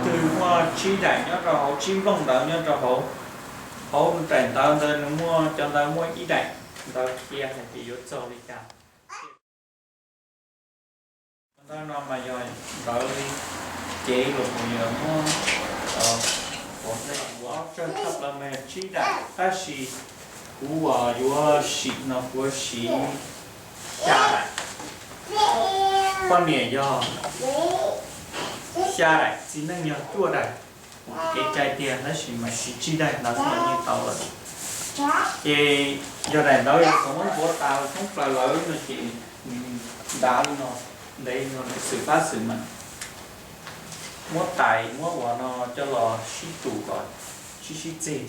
twg muaj tsib daim nyob rau hauv, tsib nplooj ntawv nyob rau hauv. Hauv daim ntawv ntawd nws muaj cov ntawv muaj ib daim ntawv qhia hais tias yuav txaug li cas. Ntawv no mas yog ntawv li cev los mus yog muab, kuv ob tsawg tshaj plaws mas yog tsib daim, tab sis kuv uas yuav sim no kuv siv xya daim. Poj niam yog xya daim, txiv neej yog cuaj daim. Kev cai tiag, tab sis mas siv tsib daim ntawv xwb los yeej tau lawm. Ces yog daim ntawv yog thaum muab ntxuav tas thoob plaws lawm no ces ntav li no, ntev li no lawm xwm fab xwm mas muab tais muab ua no coj los sib tus kom sib sib txig.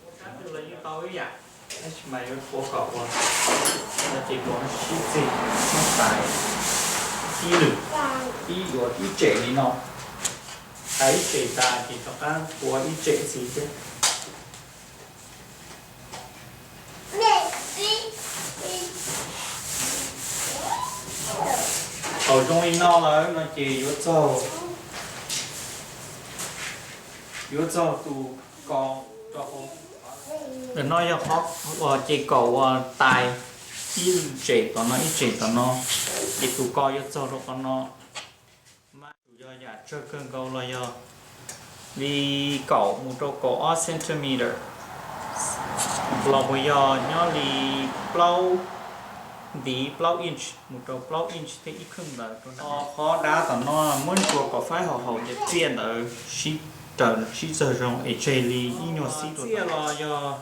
Ua sab twg los yeej tau ib yam, tab sis mas yuav qhuav kom ua no ces kom sib txig, muab tais ib lwm, ib ua ib tsem li no, tais ib tsem tas ces rov qab qhuav ib tsem ntxiv thiab. Thaum zoo li no lawm no ces yuav txaug, yuav txaug tus ko rau hauv. Ntawm no yog qhov uas ces kaum uas tais ib tsem tom no ib tsem tom no, ces tus ko yuav txaug rau qhov no. Mas yog yam tsawg kawg nkaus los yog li kaum mus rau kaum ob centimeter, los mus yog nyob li plaub, ntiv plaub inch mus rau plaub inch thiab ib kheej ntawd rau nram. Qhov dav tom no muab ntsuas kom faib haum haum ces txiaj ntawd sib raws sib txawg zoo es tseg li ib nyuag xib rau. Txiaj los yog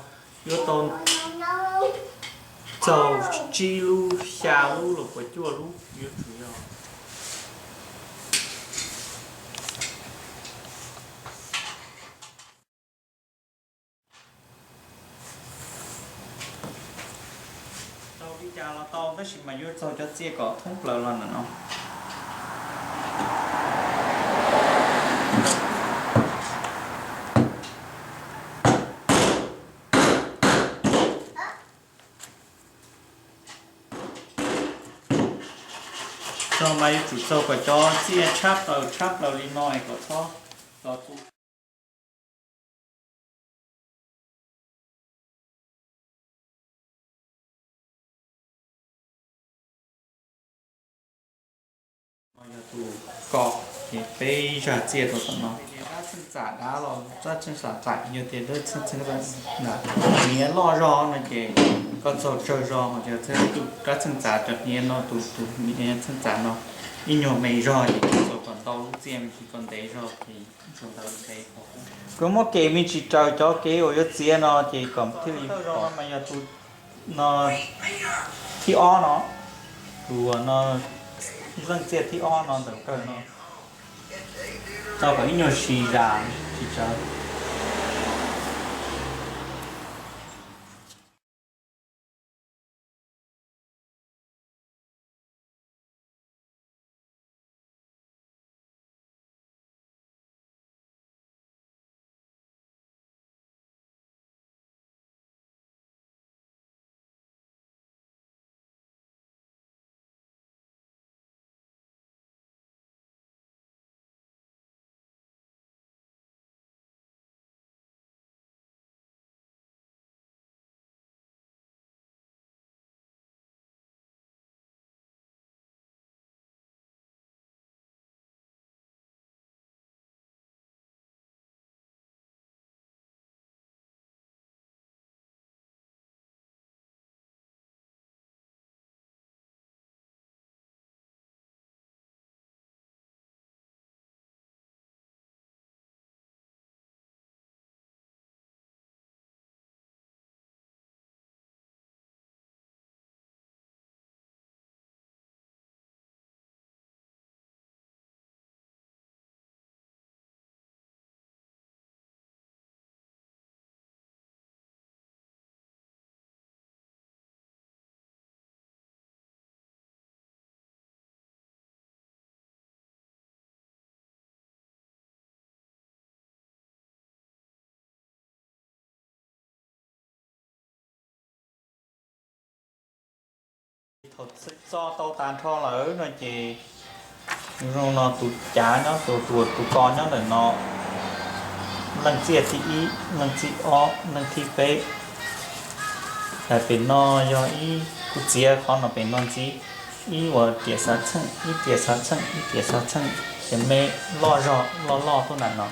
yuav tau txaug tsib lub, xya lub los puas cuaj lub yuav tsum yog. Tau li cas los tau tab sis mas yuav txaug cov txiaj kom thoob plaws los ntawm no. Txaug mas yuav tsum txaug kom cov txiaj tshab plaws tshab plaws li no es kom txhob los tu. No yog tus ko, ces peb zaj txiaj rau tom no. Rab txheej txam dav los rab txheej txam txam, yog tias rab txheej txheej txam hniav loj zog no ces koj txaug tsawg zog, hos yog rab txheej txam cov hniav no tus tus hniav txheej txam no ib nyuag me zog ces koj txaug kom ntau lub txiaj me ntsis kom ntev zog ces ntawd ntev. Kuv muab kev me ntsis raws cov kev uas yuav txiav no ces kom thiaj li pom. No mas yog tus no thib ob no, tus no zeej txiaj thib ob no ntawm kawg no, tau kom ib nyuag si zas tsis tsawg. Thaum txo tau tas nrho lawm no ces Zoo no tus cav nyob, tus tus tus ko nyob ntawm no, leej txiaj thib ib, leej txiaj ob, leej thib peb. Pem no yog ib, kuv txiav qhov no pem no ntxiv, ib uas tiam xav txheej, ib tiam xav txheej, ib tiam xav txheej, ces me loj zog loj loj tuaj ntawm no.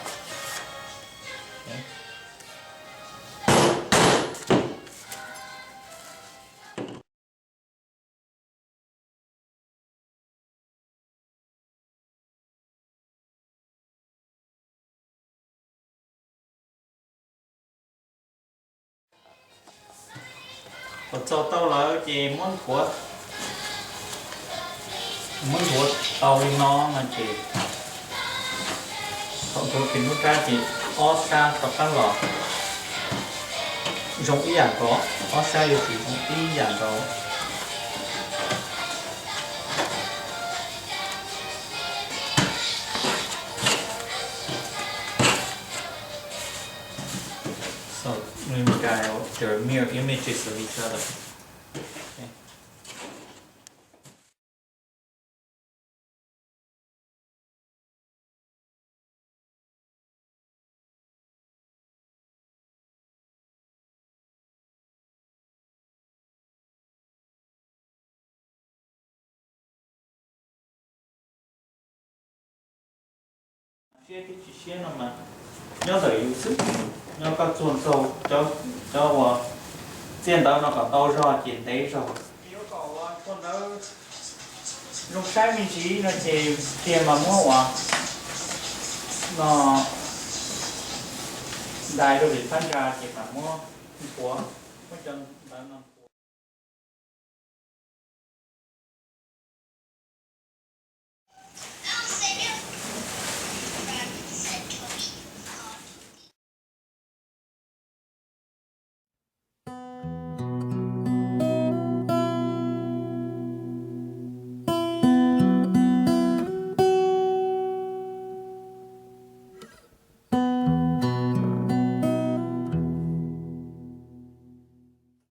Ua txaus tau lawm ces muab nthuav, muab nthuav tau li no no ces thaum nthuav pem lub rab ces ob sab rov qab los zoo ib yam nkaus, ob sab yuav tsum zoo ib yam nkaus. So, you guys, there are mirror images of each other. Siab thiab tsis siab no mas nyob ntawm yus xwb, nyob koj txuag txaug cov uas txiaj ntawv no kom tau zog ces ntev zog. Yuav kom ua koj ntawd zoo saib me ntsis no ces tiag mas muab ua no dai rau pem phab ntsa ces mam muab nthuav, muab cov ntawv no nthuav.